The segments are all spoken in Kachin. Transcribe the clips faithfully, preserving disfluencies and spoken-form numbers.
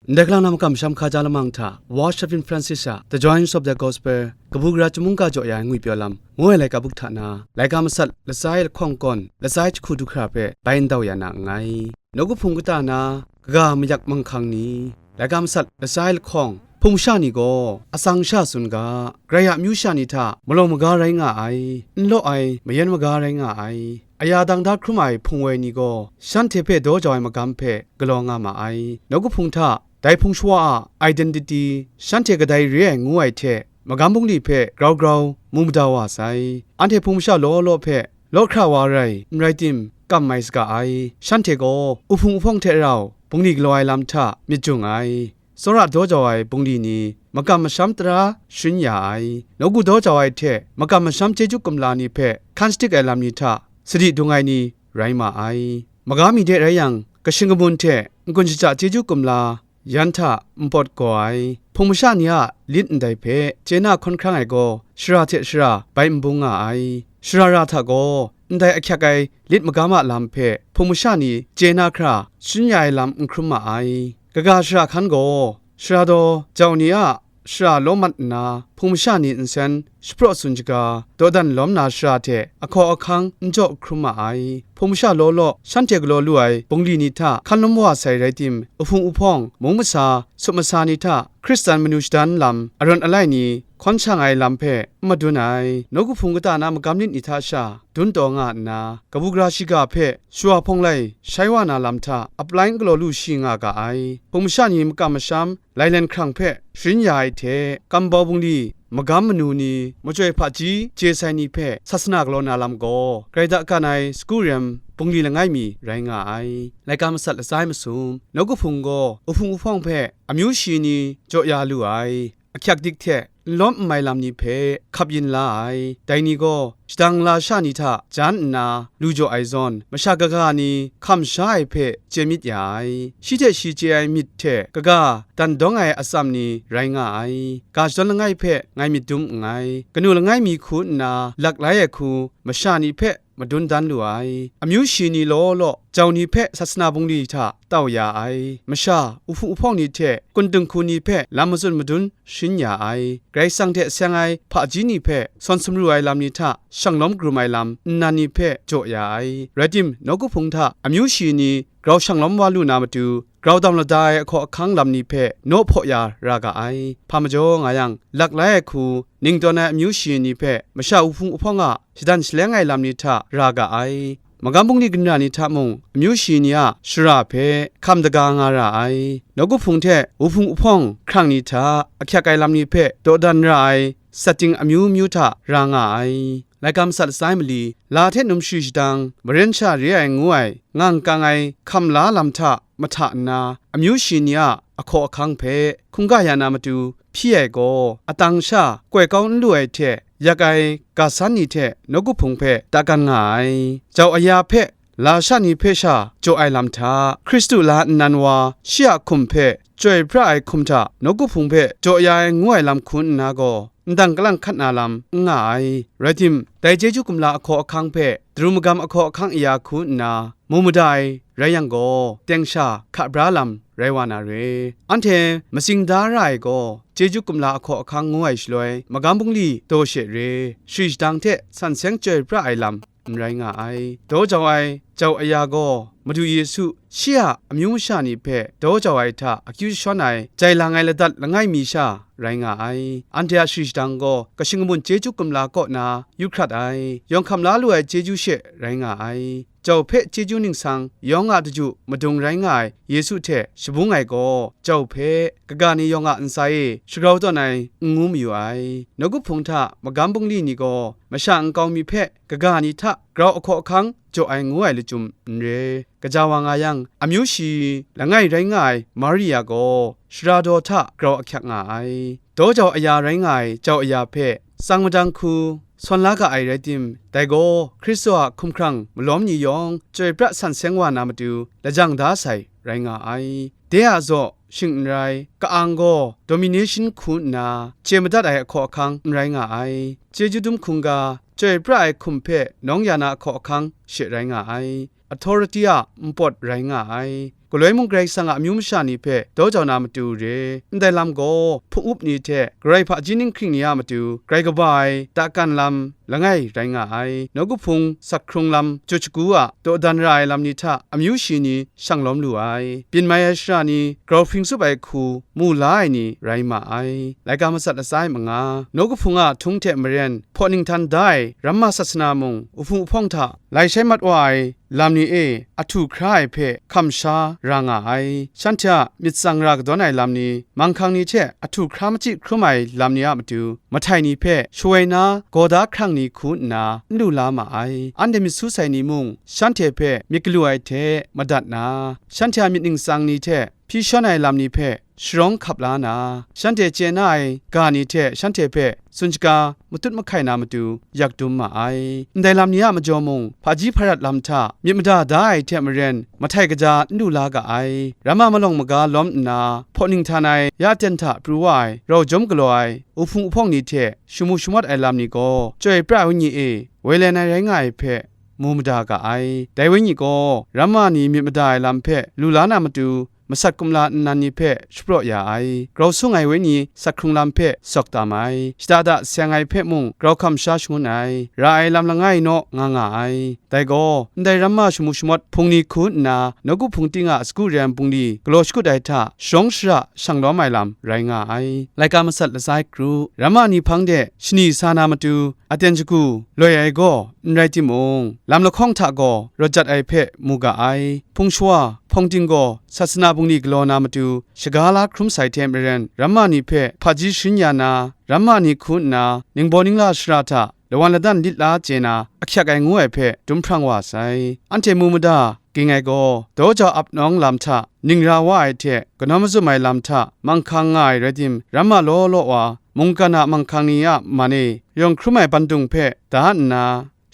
Ndai galang na makam masham hkaja lamang hta, Worship in Francis a The Joys of the Gospel, kabu gara chyum mungga jaw ya ai ngwi pyaw lam, ngu ai laika buk hta na, laika masat latsai lahkawng kawn, latsai jahku du hkra hpe bai ndau ya na nngai. Nawku Hpung kata na, kaga mayak manghkang ni, laika masat latsai lahkawng, hpung masha ni gaw atsang sha tsun ga, Karai a amyu sha ni hta malawng maga rai nga ai, n law ai, mayan maga rai nga ai, aya dang da hkrum ai hpung woi ni gaw, shanhte hpe daw jau ai magam hpe galaw nga ma ai. Nawku Hpung hta dai hpung shawa a identity, shanhte kadai re ai ngu ai hte, magam bungli hpe grau grau mu mada wa sai. Anhte hpung masha law law hpe law hkra wa rai, n rai tim, kam mai saga ai. Shanhte gaw uhpung uhpawng hte rau bungli galaw ai lam hta myit jung ai. Tsawra daw jau ai bungli ni makam masham tara sharin ya ai. Nawku daw jau ai hte makam masham chyeju kumla ni hpe hkan shadik ai lam ni hta sadi dung ai ni rai ma ai. Maga mi de rai yang, kashing kamun hte n-gun shaja chyeju kumla yan hta npawt gaw ai. Hpung masha ni a lit ndai hpe chye na hkawn hkrang ai gaw, shara hte shara bai n bung nga ai. Shara ra hta gaw, ndai ahkyak ai lit magam a lam hpe hpung masha ni chye na hkra sharin ya ai lam n hkrum ma ai. Kaga shara hkan gaw, shara daw jau ni a shara lawm mat nna, hpung masha ni nsen shapraw tsun shaga, dawdan lawm na shara hte ahkaw ahkang n jaw hkrum ma ai. Hpung masha law law shanhte galaw lu ai bungli ni hta hkan lawm wa sai rai tim, uhpung uhpawng, mung masa, sup masa ni hta Hkristan manu shadan lam, arawn alai ni hkawn shang ai lam hpe n madun ai. Nawku Hpung kata na magam nit ni hta sha dun taw nga nna, kabu gara shiga hpe shawa hpawng lai shai wa na lam hta ap lai n galaw lu shi nga ga ai. Hpung masha ni makam masham lailen hkrang hpe sharin ya ai hte, kambau bungli, magam manu ni, machyoi hpaji chye sai ni hpe sasana galaw na lam gaw, Karai da kan ai sagu rem bungli langai mi rai nga ai. Laika masat latsai masum, Nawku Hpung gaw uhpung uhpawng hpe amyu shi ni jaw ya lu ai, ahkyak dik hte n lawm n mai lam ni hpe hkap yin la ai. Dai ni gaw shadang lasha ni hta jan nna lu jaw ai zawn, masha kaga ni hkam sha ai hpe chye myit ya ai. Shi hte shi chye ai myit hte kaga dan dawng ai atsam ni rai nga ai. Ga shadawn langai hpe ngai myit dum nngai. Kanu langai mi hku nna lak lai ai hku masha ni hpe madun dan lu ai. Amyu shi ni law law jau ni hpe sasana bungli hta tau ya ai. Masha, uhpung uhpawng ni hte kuntung hku ni hpe lam matsun madun sharin ya ai. Karai Kasang hte seng ai hpaji ni hpe sawn sumru ai lam ni hta shanglawm krum ai lam nnan ni hpe jaw ya ai. Rai tim, Nawku Hpung hta amyu shi ni grau shanglawm wa lu na matu, grau dam lada ai ahkaw ahkang lam ni hpe naw hpaw ya ra ga ai. Hpa majaw nga yang, lak lai ai hku, ning tawn ai amyu shi ni hpe masha uhpung uhpawng a shadan shaleng ai lam ni hta ra ga ai. Magam bungli ginra ni hta mung, amyu shi ni a shara hpe hkam daga nga ra ai. Nawku Hpung hte uhpung uhpawng hkrang ni hta ahkyak ai lam ni hpe dawdan ra ai, sating amyu myu hta ra nga ai. Laika masat latsai mali, la hte num shari shadang, maren sha re ai ngu ai, ngang kang ai hkam la lam hta mahta nna, amyu shi ni a ahkaw ahkang hpe hkungga ya na matu hpyi ai gaw, atang sha koi kau n lu ai hte, yak ai ga san ni hte Nawku Hpung hpe da kan nga ai. Jau aya hpe lasha ni hpe sha jaw ai lam hta, Hkristu la nnan wa shi a hkum hpe chyoi pra ai hkum hta Nawku Hpung hpe jaw ya ai ngu ai lam hku nna gaw, ndang kalang hkat na lam n nga ai. Rai tim, dai chyeju kumla ahkaw ahkang hpe daru magam ahkaw ahkang aya hku nna mu mada ai rai yang gaw, teng sha hka bra lam rai wa na re. Anhte matsing da ra ai gaw, chyeju kumla ahkaw ahkang ngu ai shaloi, magam bungli daw she re, shari shadang hte san seng chyoi pra ai lam n rai nga ai. Daw jau ai jau aya gaw, Madu Yesu shi a amyu masha ni hpe daw jau ai hta akyu jashawng ai, jai lang ai ladat langai mi sha rai nga ai. Anhte a shari shadang gaw, kashing kamun chyeju kumla kaw na yu hkrat ai, yawng hkam la lu ai chyeju she rai nga ai. Jau hpe chyeju ningsang yawng a daju madung rai nga ai Yesu hte shabung ai gaw, jau hpe kaga ni yawng a ntsa e shagrau tawn ai n ngu mayu ai. Nawku Hpung hta magam bungli ni gaw masha nkau mi hpe kaga ni hta grau ahkaw ahkang jaw ai ngu ai lachyum n re. Gaja wa nga yang, amyu shi langai rai nga ai Maria gaw shara daw hta grau ahkyak nga ai. Daw jau aya rai nga ai jau aya hpe tsang madang hku sawn la ga ai rai tim, dai gaw Hkristu a hkumhkrang malawm ni yawng chyoi pra san seng wa na matu lajang da sai rai nga ai. De a zaw shing n rai, ka-ang gaw domination hku nna chye madat ai ahkaw ahkang n rai nga ai. Chyeju dum hkungga, chyoi pra ai hkum hpe nawng ya na ahkaw ahkang she rai nga ai. Authority a npawt rai nga ai. galoi mung Karai Kasang a amyu masha ni hpe daw jau na matu re. Ndai lam gaw hpung up ni hte garai hpaji ninghkring ni a matu grai kaba ai dakan lam langai rai nga ai. Nawku hpung sak hkrung lam jut shagu a dawdan ra ai lam ni hta amyu shi ni shang lawm lu ai. Byin mai ai shara ni grau hpring tsup ai hku mu la ai ni rai ma ai. Laika matsat latsa i manga, nawku hpung a htung hte maren hpaw ninghtan da ai ramma sasana mung, uhpung uhpawng hta lai shai mat wa ai lam ni e ahtu hkra ai hpe hkam sha ra nga ai. Shanhte a myit tsang ra kadawn ai lam ni, manghkang ni hte ahtu hkra machyi hkrum ai lam ni a matu, mahtai ni hpe shawoi na gaw da hkrang ni hku nna n lu la ma ai. Anhte myit su sai ni mung, shanhte hpe myit galu ai hte madat na, shanhte a myit ningsang ni hte hpyi shawn ai lam ni hpe sharawng hkap la na, shanhte chye na ai ga ni hte shanhte hpe tsun shaga matut mahkai na matu yak dum ma ai. Ndai lam ni a majaw mung, hpaji hparat lam hta myit mada da ai hte maren, mahtai kaja n lu la ga ai. Ramma malawng maga lawm nna, hpaw ninghtan ai ya ten hta pru wa ai, rau jawm galaw ai, uhpung uhpawng ni hte shamu shamawt ai lam ni gaw, Chyoi pra ai Wenyi e woi len ai rai nga ai hpe mu mada ga ai. Dai Wenyi gaw, ramma ni myit mada ai lam hpe lu la na matu, masat kumla nnan ni hpe shapraw ya ai. Grau sung ai Wenyi sak hkrung lam hpe sawk tam ai. Shada da seng ai hpe mung grau hkam sha shangun ai. Ra ai lam langai naw nga nga ai. Dai gaw, ndai ramma shamu shamawt hpung ni hku nna, nawku hpung ting a sagu rem bungli galaw shakut ai hta, sharawng shara shang lawm ai lam rai nga ai. Laika matsat latsa i kru, ramma ni hpang de shani sa na matu, aten shagu loi ai gaw n rai timung, lam lahkawng hta gaw rawt jat ai hpe mu ga ai. Hpung shawa, hpawng ting gaw sasana bungli galaw na matu shaga la hkrum sai hte maren, ramma ni hpe hpaji sharin ya na, ramma ni hku nna ningbaw ningla shara hta lawan ladan lit la chye na ahkyak ai ngu ai hpe dum hprang wa sai. Anhte mu mada ging ai gaw, daw jau ap nawng lam hta ning ra wa ai hte, kanawn mazum ai lam hta manghkang nga ai rai tim, ramma law law wa, mungkan a manghkang ni a man e yawng hkrum ai bandung hpe da nna,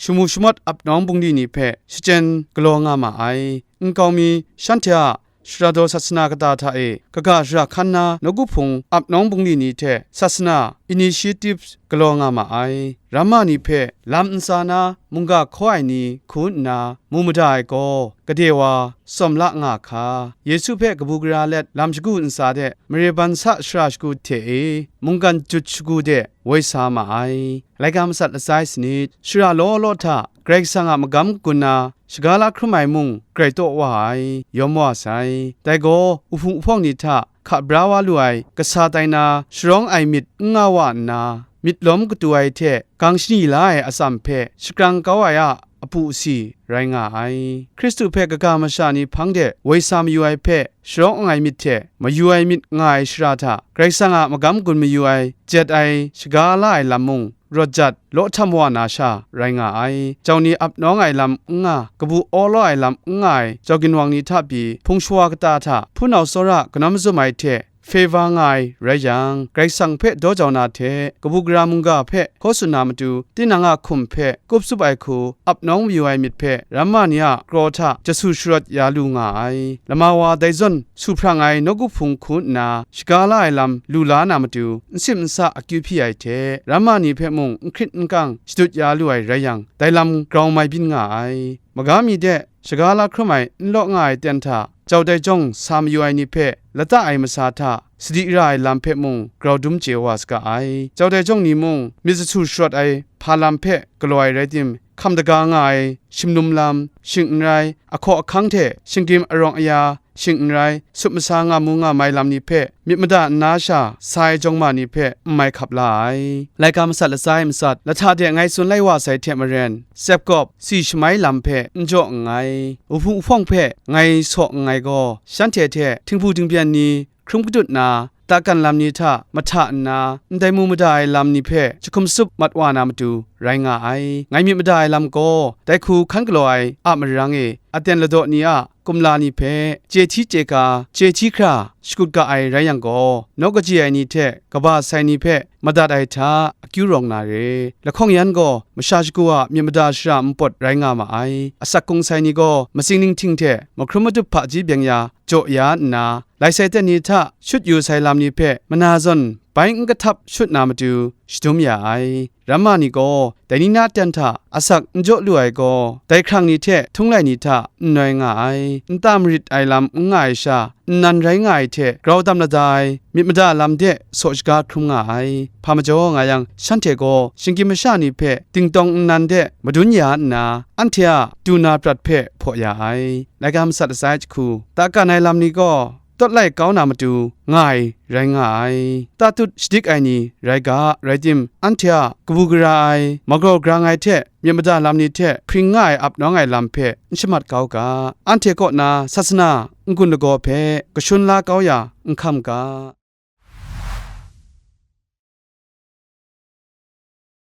shamu shamawt ap nawng bungli ni hpe shachyen galaw nga ma ai. Nkau mi shanhte a Shara daw sasana kata hta e kaga shara hkan na nawku hpung ap nawng bungli ni hte sasana initiative galaw nga ma ai. Ramma ni hpe lam ntsa na mungga hkaw ai ni hku nna mu mada ai gaw, gade wa tsawm la nga hka. Yesu hpe kabu gara let lam shagu ntsa de mare ban sa shara shagu hte e mungkan jut shagu de woi sa ma ai. Laika matsat latsa i sanit, shara law law hta Karai Kasang a magam gun na shaga la hkrum ai mung grai taw wa ai, yawm wa sai. Dai gaw, uhpung uhpawng ni hta hka bra wa lu ai, kasa tai na sharawng ai myit n nga wa nna, myit lawm katu ai hte gang shani la ai atsam hpe shakrang kau ai a apu asi rai nga ai. Hkristu hpe kaga masha ni hpang de woi sa mayu ai hpe sharawng ai myit hte mayu ai myit nga ai shara hta, Karai Kasang a magam gun mayu ai, jet ai, shaga la ai lam mung, rawt jat, law htam wa na sha rai nga ai. Jau ni ap nawng ai lam n nga, kabu awlaw ai lam n nga ai jau ginwang ni hta pyi, hpung shawa kata hta hpunau tsawra kanawn mazum ai hte favour nga ai rai yang, Karai Kasang hpe daw jau na hte, kabu gara mungga hpe hkaw tsun na matu, tinang a hkum hpe kup tsup ai hku ap nawng mayu ai myit hpe, ramma ni a kraw hta jasu sharawt ya lu nga ai. Lama wa dai zawn su hprang ai nawku hpung hku nna shaga la ai lam lu la na matu, n sim n sa akyu hpyi ai hte, ramma ni hpe mung n hkrit n kang shadut ya lu ai rai yang, dai lam grau mai byin nga ai. Maga mi de shaga la hkrum ai n law nga ai ten hta, jau dai jawng sa mayu ai ni hpe lata ai masa hta sadi ra ai lam hpe mung grau dum chye wa saga ai. Jau dai jawng ni mung myit jasu sharawt ai hpa lam hpe galaw ai rai tim, hkam daga nga ai shimnum lam, shing n rai, ahkaw ahkang hte shinggyim arawng aya, shing n rai, sup masa nga mu nga mai lam ni hpe myit mada nna sha sa ai jawng ma ni hpe n mai hkap la ai. Laika matsat latsa i matsat, lahta de ngai tsun lai wa sai hte maren, tsep kawp, si shamai lam hpe n jaw nngai. Uhpung uhpawng hpe ngai saw nngai gaw, shanhte hte htinghpu dingbyen ni hkrum kadut na, dakan lam ni hta mahta nna, ndai mu mada ai lam ni hpe jahkum tsup mat wa na matu rai nga ai. Ngai myit mada ai lam gaw, dai hku hkan galaw ai a marang e, aten ladaw ni a kumla ni hpe, chye hti chye ka, chye hti hkra shakut ga ai rai yang gaw, naw kaji ai ni hte kaba sai ni hpe madat ai hta akyu rawng na re. Lahkawng yan gaw, masha shagu a myit mada shara npawt rai nga ma ai. Asak kung sai ni gaw, matsing ninghting hte mahkrum madup hpaji byeng ya jaw ya nna, lai sai ten ni hta shut yu sai lam ni hpe mana zawn bai n kahtap shut na matu shadum ya ai. Ramma ni gaw dai ni na ten hta asak n jaw lu ai gaw, dai hkrang ni hte htunglai ni hta n noi nga ai, nta marit ai lam n nga ai sha, nnan rai nga ai hte grau dam lada ai, myit mada lam de saw shaga hkrum nga ai. Hpa majaw nga yang, shanhte gaw shinggyim masha ni hpe dingtawng nnan de madun ya nna, anhte a du na prat hpe hpaw ya ai. Laika masat lasai jahku, ta kan ai lam ni gaw tawt lai kau na matu nga ai rai nga ai. Tatut shadik ai ni rai ga, rai tim, anhte a kabu gara ai, magrawng grang ai hte myit mada lam ni hte hpring nga ai ap nawng ai lam hpe n shamat kau ga. Anhte kaw na sasana n-gun lagaw hpe kashun la kau ya n hkam ga.